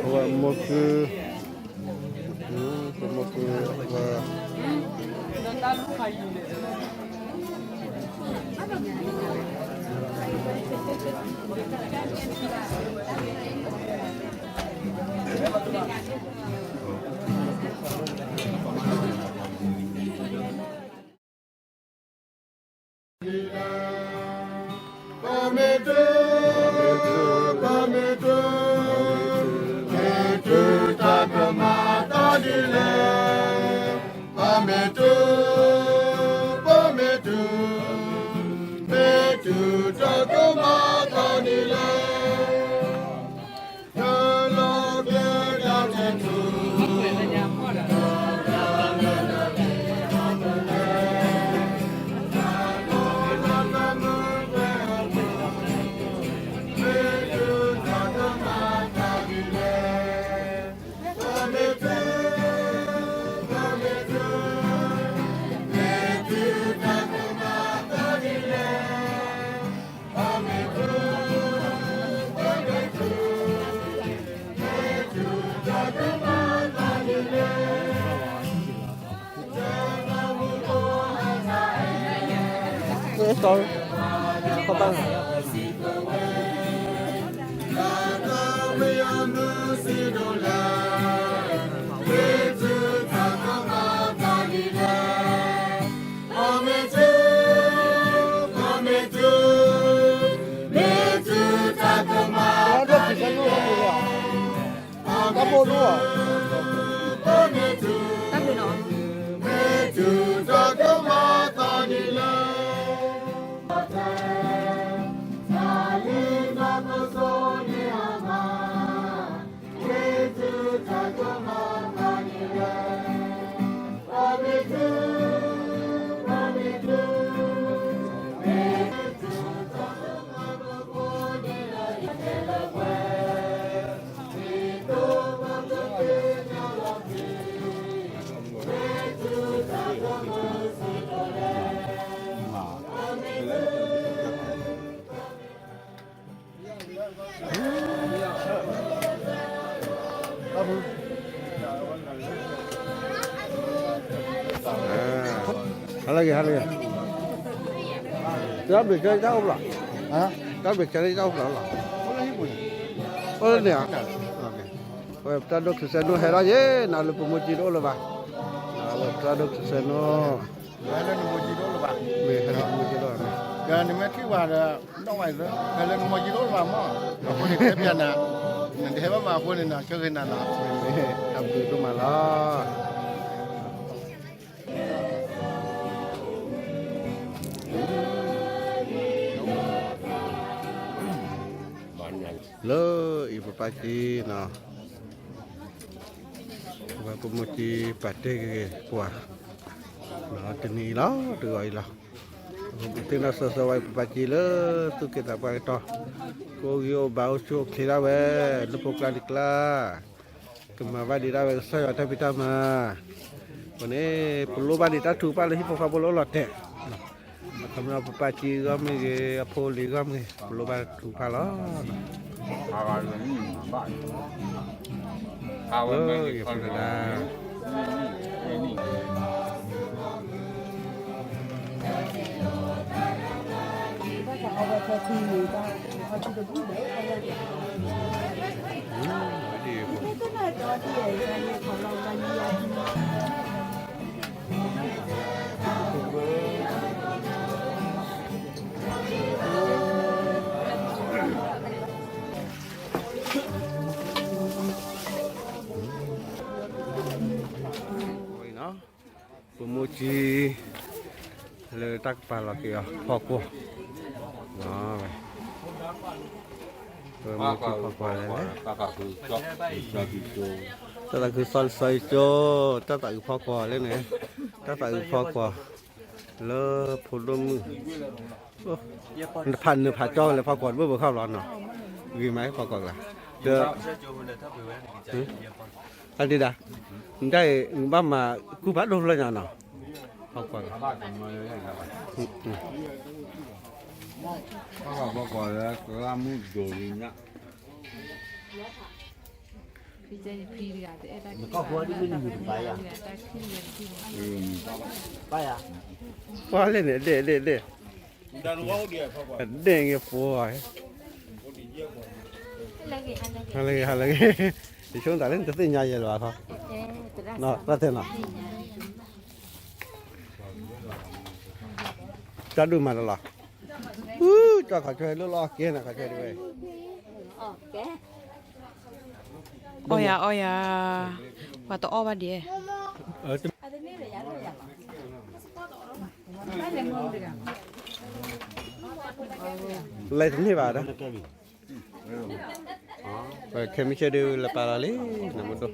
ဝဲမိၢ်ကု ပမိၢ်ကု ဝဲ ပမ့ၢ်တုၤ, ပမ့ၢ်တုၤ, မ့ၢ်တုၤတၢ်ကမၤတၢ်ဒ်လဲၣ်. ပမ့ၢ်တုၤ, ပမ့ၢ်တုၤ, မ့ၢ်တုၤတၢ်ကမၤတၢ်ဒ်လဲၣ်. ဟါလၢဂ့ၤ ဟါလၢဂ့ၤ, တၢ်ဘျုးကဲတၢ်အိၣ်ဖျါ, တၢ်ဘျုးကဲတၢ်အိၣ်ဖျါလီၤ, အိၣ်လၢန့ၣ်ဧါ, ဝဲပတၢ်ဒိၣ်ခရံာ်စဲနိဟဲလီၤယ့ၣ် နၤလၢပမိၢ်ကၠံတအိၣ်လၢၤဘၣ်, ဝဲပတၢ်ဒိၣ်ခရံာ်စဲနိ ဟဲလၢနမိၢ်ကၠံတအိၣ်လၢၤဘၣ်, မ့ၢ်ဟဲလၢပမိၢ်ကၠံတအိၣ်လၢၤ, ဒီးနမ့ၢ်ထံၣ်ဝဲဒီး ဒီးဝဲသၢ ဟဲလၢနမိၢ်ကၠံတအိၣ်လၢၤဘၣ်မး, အဃိန့ၣ်တဲပျးနၤ, နတဟဲဘၣ်မးအဃိန့ၣ် နဆၢဂ့ၤနၤလီၤ, တၢ်ဘျုးဒိၣ်မးလီၤ. လၢအံၤပပၢ်ကၠံနီၤ, ဝဲပမိၢ်ကၠံပာ်တ့ၢ်ဂ့ၤပှၤ, တနံၤအံၤလီၤ တဂီၤအံၤလီၤ, ပသ့ၣ်နီၣ်စီၤစီၤဝဲပပၢ်ကၠံလၢသူၣ်က့သးပှၢ်ကတီၢ်, ကအိၣ်ဂံၢ်အိၣ်ဘါအိၣ်ဆူၣ်အိၣ်ချ့ဒၣ်ဝဲ, လၢဖိကျါဒံးကျါ ကမၤဘၣ်ဒံးဒၣ်ဝဲကစၢ်ယွၤတၢ်ဖံးတၢ်မၤ, အဃိန့ၣ် ပလိၣ်ဘၣ်ဒံးတၢ်ထုကဖၣ်လၢဟံၣ်ဖိဃီဖိလၢအိၣ်လီၤတဲာ်, အခီပညီပပၢ်ကၠံဂီၢ်မ့ၢ်ဂ့ၤ အဖိလံၤဂီၢ်မ့ၢ်ဂ့ၤ ပလိၣ်ဘၣ်ထုကဖၣ်လီၤ. အဝဲမ့ၢ်မၤဘၣ်, အဝဲမ့ၢ်ဂ့ၤဖီတဒၣ် ပမိၢ်ကၠံ လၢတၢ်ကပာ်လီၤက့ၤအီၤဖီကွီၢ်, ပမိၢ်ကၠံဖီကွီၢ်လဲၣ်, တၢ်သးခုကစီၣ်လၢစီၤအံၤကၠိ, တၢ်သးအုးဖီကွီၢ်လဲၣ်န့ၣ်, တၢ်သးအုးဖီကွီၢ် လၢဖိဒိၣ်မုၣ်, နဖးနုာ်ဖးကၠီလၢဖီကွီၢ်တဘၣ်ဘၣ်ခီလီၤနီၤ, ဂ့ၤမးဖီကွီၢ်ကျါ, ဒီး အ အဒဒၣ်, နတၢ်အံၤ နဘၣ်မၤကူၣ်ဖးဒိၣ်ဖျၢၣ်ညါနီၤ, ဟီကွၢ်လီၤ, ပှၤလဲၣ်န့ၣ် အဒဲၣ်အဒဲၣ်အဒဲၣ်, အဒဲၣ်ဂ့ၤပှၤ, ဟါလၢဂ့ၤ ဟါလၢဂ့ၤ, ယဆိသးလၢနတသ့ၣ်ညါယဲလၢၤဘၣ်ထီ, တၢ်သ့ၣ်နီၤ, ကၠီဒိၣ်မးလီၤလီၤ, အူကၠီခီၣ်ဆွဲလၢလီၤကဲနၤခီၣ်ဆွဲဒ်ဝဲ အီၣ်ယၤအီၣ်ယၤ, ပှၤတအီၣ်ဘၣ်ဒံး, လဲၤတန့ၢ်ဘၣ်ဒီး, ပခဲမုၢ်ဆ့ၣ်ဒုး လၢပာ်လီၤလံ, နမ့ၢ်ဒိၣ်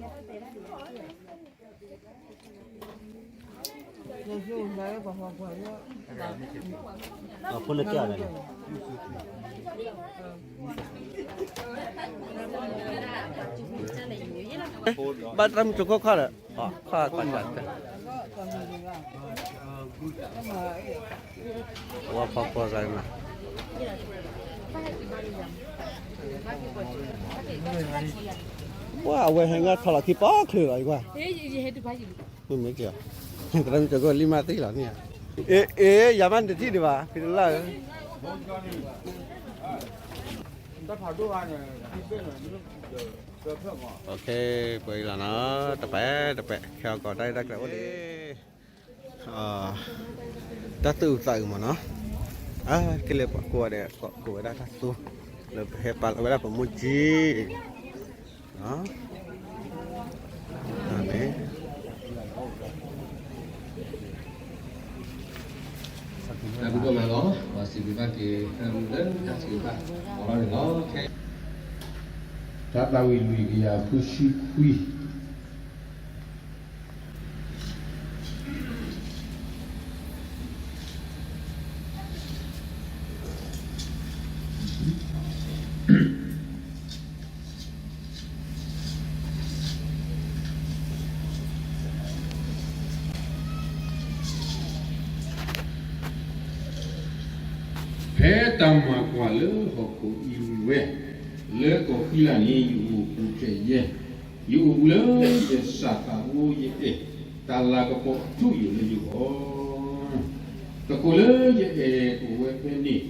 ဖိနကၢ်န့ၣ်, ဘၣ်တၢ်မုၢ်ကၠိခိၣ်ခီၣ်ဒီး, ခီၣ်ခီၣ်ခီၣ်, ဝါဖီဖီသးန့ၣ်, ပှၤအဝဲဟဲငါထီၣ်လီၤခံပီချၢလီၤအံၤကွၢ်, မ့ၢ်မ့ၢ်က့ၤ, တၢ်မုၢ်ကၠိခိၣ်လံမးသ့လီၤန့ၣ်, အ့ အ့ ယၤမးနတထံၣ်ဒံးဘၣ် ဖံတလၢ်ဧၢ ပှၤအံၤလီၤနီၤ, တပဲတပဲ ခဲအီၣ်ကီးတၢ်အံၤတၢ်ကျဲအိၣ်ဒံး, တၢ်သူၣ်အုးသးအုးမးနီၤ, အါ ကလဲၤပှၤကိးဂၤဒဲး ကိးဝဲဒၣ်တၢ်သူ, လၢပဟဲပာ်လီၤဝဲဒၣ်ပမိၢ်ကၠံ, တၢ်ဘျုးဒိၣ်မးလီၤ, ပှၤစံးဘျုးဘၣ်က့ၤ တၢ်မုၢ်လၢတၢ်စံးဘျုးဘၣ်အီၤလီၤန့ၣ်လီၤ, ခဲ တၢ်သးဝံၣ်လွံၢ်ကယၤဃုဆံခွံ ဖဲတၢ်မၤကွၢ်လၢဟီၣ်ခိၣ်အံၤဝံၤဝဲ, လၢကီၢ်ဃံလၤန့ၣ် ယအိၣ်ပူၤဖျဲးယဲ, ယအိၣ်ပူၤလၢယစၢ်သးဘိယအဲၣ်, တၢ်လၤကပီၤအထူအယိာ်လၢယဂီၢ် သကိးလၢယအဲၣ်အိၣ်ဝဲဖဲန့ၣ်,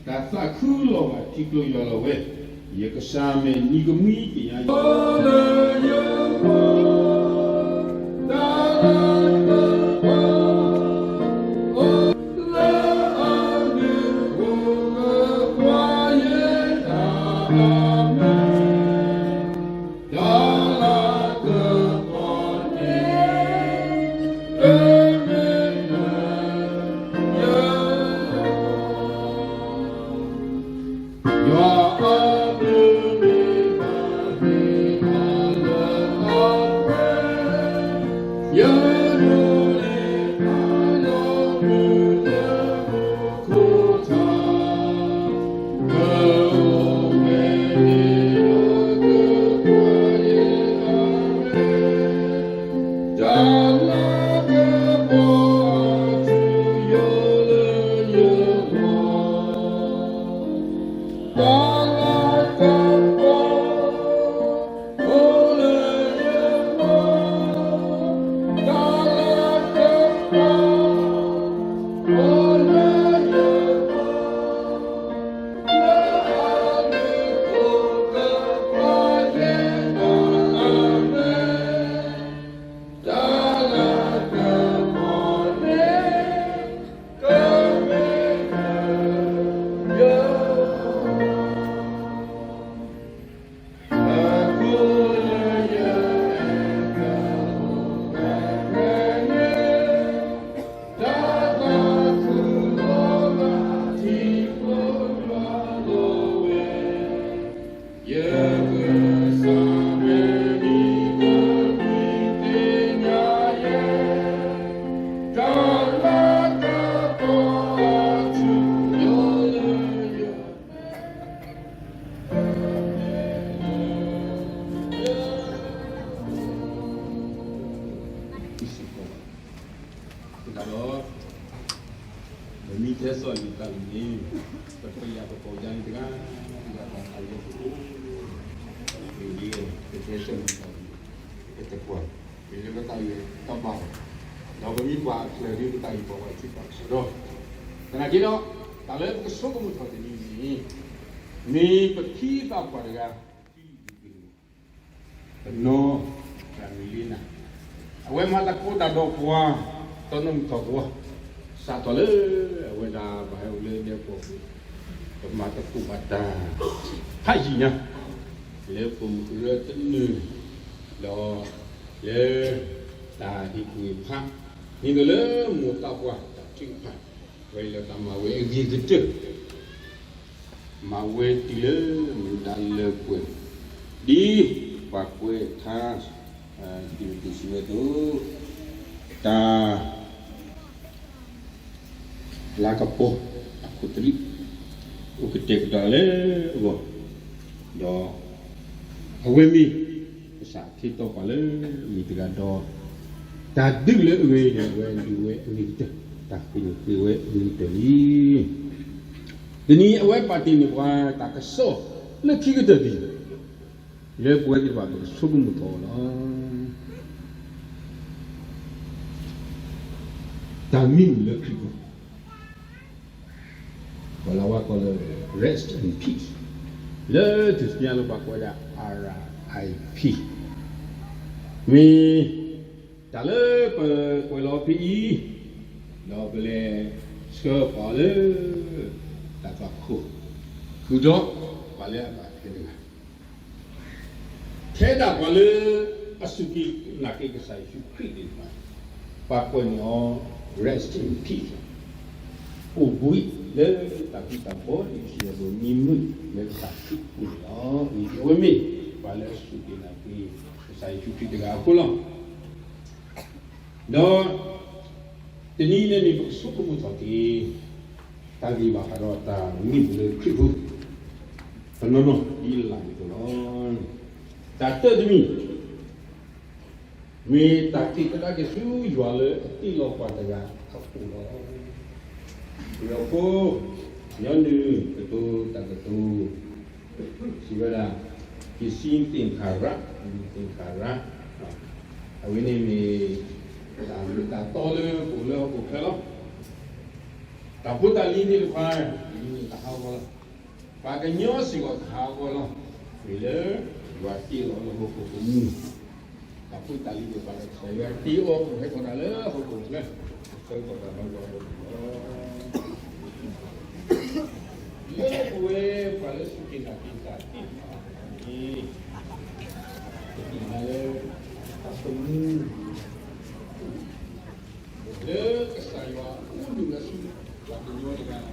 တၢ်သးခုလီၤဘၣ်ထံကျိယွၤလီၤဝဲ, ယကစၢ်မဲာ်နံၤကမှံကယၤယၤ တၢ်လၤကပီၤ ဒီး ပမ့ၢ်တဲစီၤလံာ်တၢ်လံၤန့ၣ် ပတယၤပကိးယၤန့ၣ်တဂၤ တဂၤဘၣ်တၢ်လၢပအိၣ် ပတဲစီၤလံာ်တၢ်လံၤ ပတကွၢ် မ့ၢ်လၢပသးအံၤတဘၣ်ဘၣ် ဒီးပမ့ၢ်ကွၢ်အချၢဒ်ပသးအံၤပှၤဝဲထံပှၤကစၢ်ဒီး သနာ်က့ဒီး တၢ်လၢပကဆိကမိၣ်ထီၣ်တနံၤန့ၣ် မ့ၢ်ပဖံသးပှၢ်တဂၤ ပနီၢ်တၢ်မံၤလံနၤ အဝဲမၤတၢ်ကိၢ်တၢ်ဒီးပှၤ တီနီၢ်မုၢ်ထီၣ်ကဝီၤ စးထီၣ်လၢအဝဲဒၣ်ဘၣ်ဟဲအိၣ်လၢဒဲကဝီၤပူၤ ပမၤသကိးဘၣ်တၢ် ဖးယံာ်ညါ လၢပိာ်မုၣ်ကရၢတနုာ် ဒီး လၢ တၢ်ဟ့ၣ်ကူၣ်ဟ့ၣ်ဖး မ့ၢ်ဒီးလၢမိၢ်သးပှၢ်တၢ်ထုကဖၣ် ဝဲလၢတၢ်မၤဝဲအဂ့ၤကတၢၢ် မၤဝဲတုၤလၢမူဒါလၢပှဲၤ ဒ်ပှၤကွဲးထါ တုၤစံးဝဲအသိး တၢ် လၤကပီၤအခိၣ်သလုး အိၣ်ကတဲာ်ကတီၤလၢအဂီၢ် ဒီး အဝဲမ့ၢ် ကစၢ်ခ့တီပှၤလၢအမ့ၢ်တဂၤဒီး တၢ်ဒုးလၢအဂ့ၤန့ၣ် အဝဲဒုးဝဲအဂ့ၤကတၢၢ် တၢ်ဃ့န့ၣ်ဃ့ဝဲအဂ့ၤကတၢၢ်လံ တနံၤအဝဲပာ်တ့ၢ်န့ၢ်ပှၤတၢ်ကစီၣ်လၢခံကတၢၢ်ဒ် လၢပဝဲသ့ၣ်တဖၣ်ပကဆိကမိၣ်ထီၣ်အီၤလီၤ. တၢ်မံမုာ်လၢခရံာ်ပူၤ ပှၤလၢဝဲကိးလၢ rest in peace လၢထူၣ်စုညါလၢပှၤကိးဝဲဒၣ် R I P မ့ၢ် တၢ်လၢပကွဲးလီၤဖဲအံၤ ဒီးပလဲၤဆှၢပှၤလၢ တၢ်သွၣ်ခိၣ် ဃုာ်ဒီးပှၤလၢအဘၣ်ထွဲတဂၤ ထဲဒၣ်ပှၤလၢ အစူၢ်က့ၤနာ်က့ၤကစၢ်ယ့ၣ်ၡူးခရံာ်သ့ၣ်တဖၣ် ပှၤကွဲးန့ၢ်အီၤ rest in peace အိၣ်ဘှံးလၢတၢ်ဘံၣ်တၢ်ဘၢ ဒ်ပစံးအသိး မံမုာ်လၢကစၢ်ခရံာ်အပူၤန့ၣ်လီၤ. အဝဲမ့ၢ် ပှၤလၢအစူၢ်က့ၤနာ်က့ၤ ကစၢ်ယ့ၣ်ၡူးခရံာ်တဂၤအဃိလီၤ. ဒီး တနံၤအံၤန့ၣ် ပကဆိကမိၣ်ထီၣ်က့ၤ တၢ်ဂ့ၢ်ဘၣ်ဃးဒီးတၢ်မံမုာ်လၢခရံာ်ပူၤ တနီၤနီၤဒ်လၢ်န့ၣ်အသိးလီၤ. တၢ်တၢတမံၤ မ့ၢ်တၢ်က့ၣ်ကဒါက့ၤဆူယွၤလၢအတ့လီၤပှၤတဂၤအအိၣ်လီၤ. ပယီၤဖိ ညီနုၢ်ကတိၤတၢ်ကတိၤ စံးဝဲဒၣ် ပစ္စည်းသင်္ခါရ လူသင်္ခါရ အဝဲန့ၣ်မ့ၢ် တၢ်မ့ၢ်တၢ်တီလၢပအိၣ်လၢဟီၣ်ခိၣ်ချၢလီၤ. တၢ်ဖိတၢ်လံၤသ့ၣ်တဖၣ် မ့ၢ်တၢ်ဟးဂီၤလီၤ. ပှၤကညီစ့ၢ်ကီးတၢ်ဟးဂီၤလီၤ. မ့ၢ်လၢ ယွၤတ့လီၤလၢဟီၣ်ခိၣ်ကမူၣ် တၢ်ဖိတၢ်လံၤသ့ၣ်တဖၣ်ဒီး ကစၢ်ယွၤတ့အီၤ ဟဲထီၣ်ဒၣ်လၢဟီၣ်ခိၣ်ချၢ ဆၢကတီၢ်တၢ်ဘၣ်ယွၤအဂီၢ်လီၤ. လၢပဝဲပှၤလၢစူၢ်က့ၤနာ်က့ၤကစၢ်သ့ၣ်တဖၣ်န့ၣ် ပသ့ၣ်ညါလၢ တၢ်ကမူၣ် လၢကစၢ်ယွၤအိၣ်နုာ်လၢဆူ ပှၤကညီတဂၤ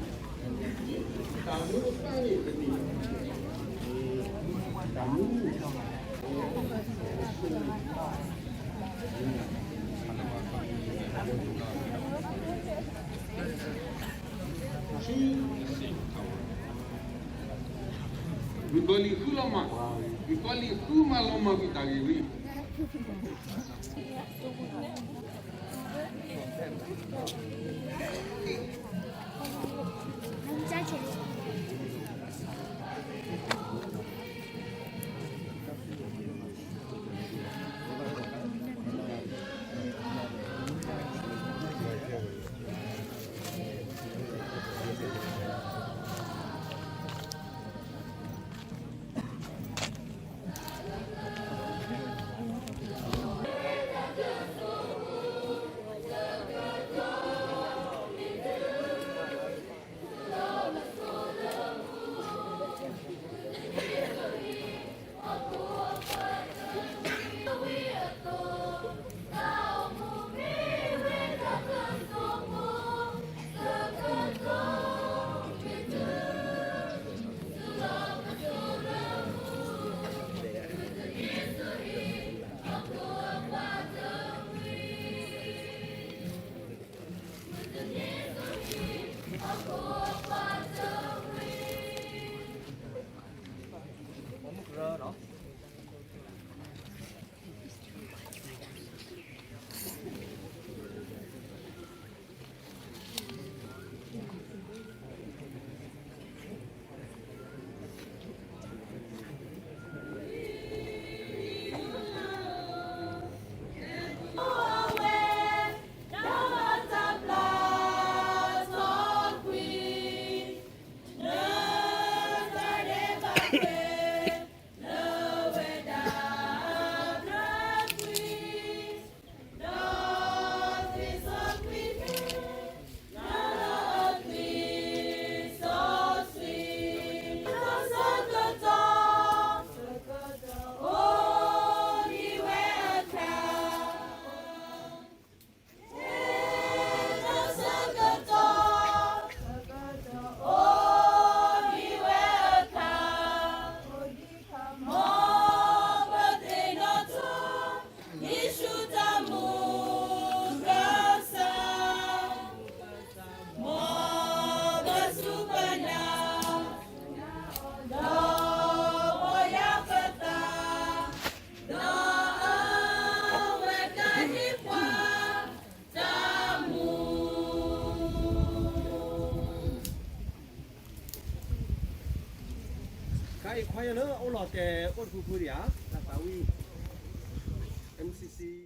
တၢ်မူအသါန့ၣ် ပသ့ၣ်ညါ တၢ်မူ ဝံၤဘၢလံဃုလီၤမး, ဝံၤဘၢလံဃုမးလီၤမၢ်ဝံၤတၢ်ဂ့ၢ်ဝံၤ ခါအံၤခွါယၢ်လၢအိၣ်လီၤတဲာ်အိၣ်တဖုဖုဒံးဧါ, တၢ်သးဝံၣ် M C C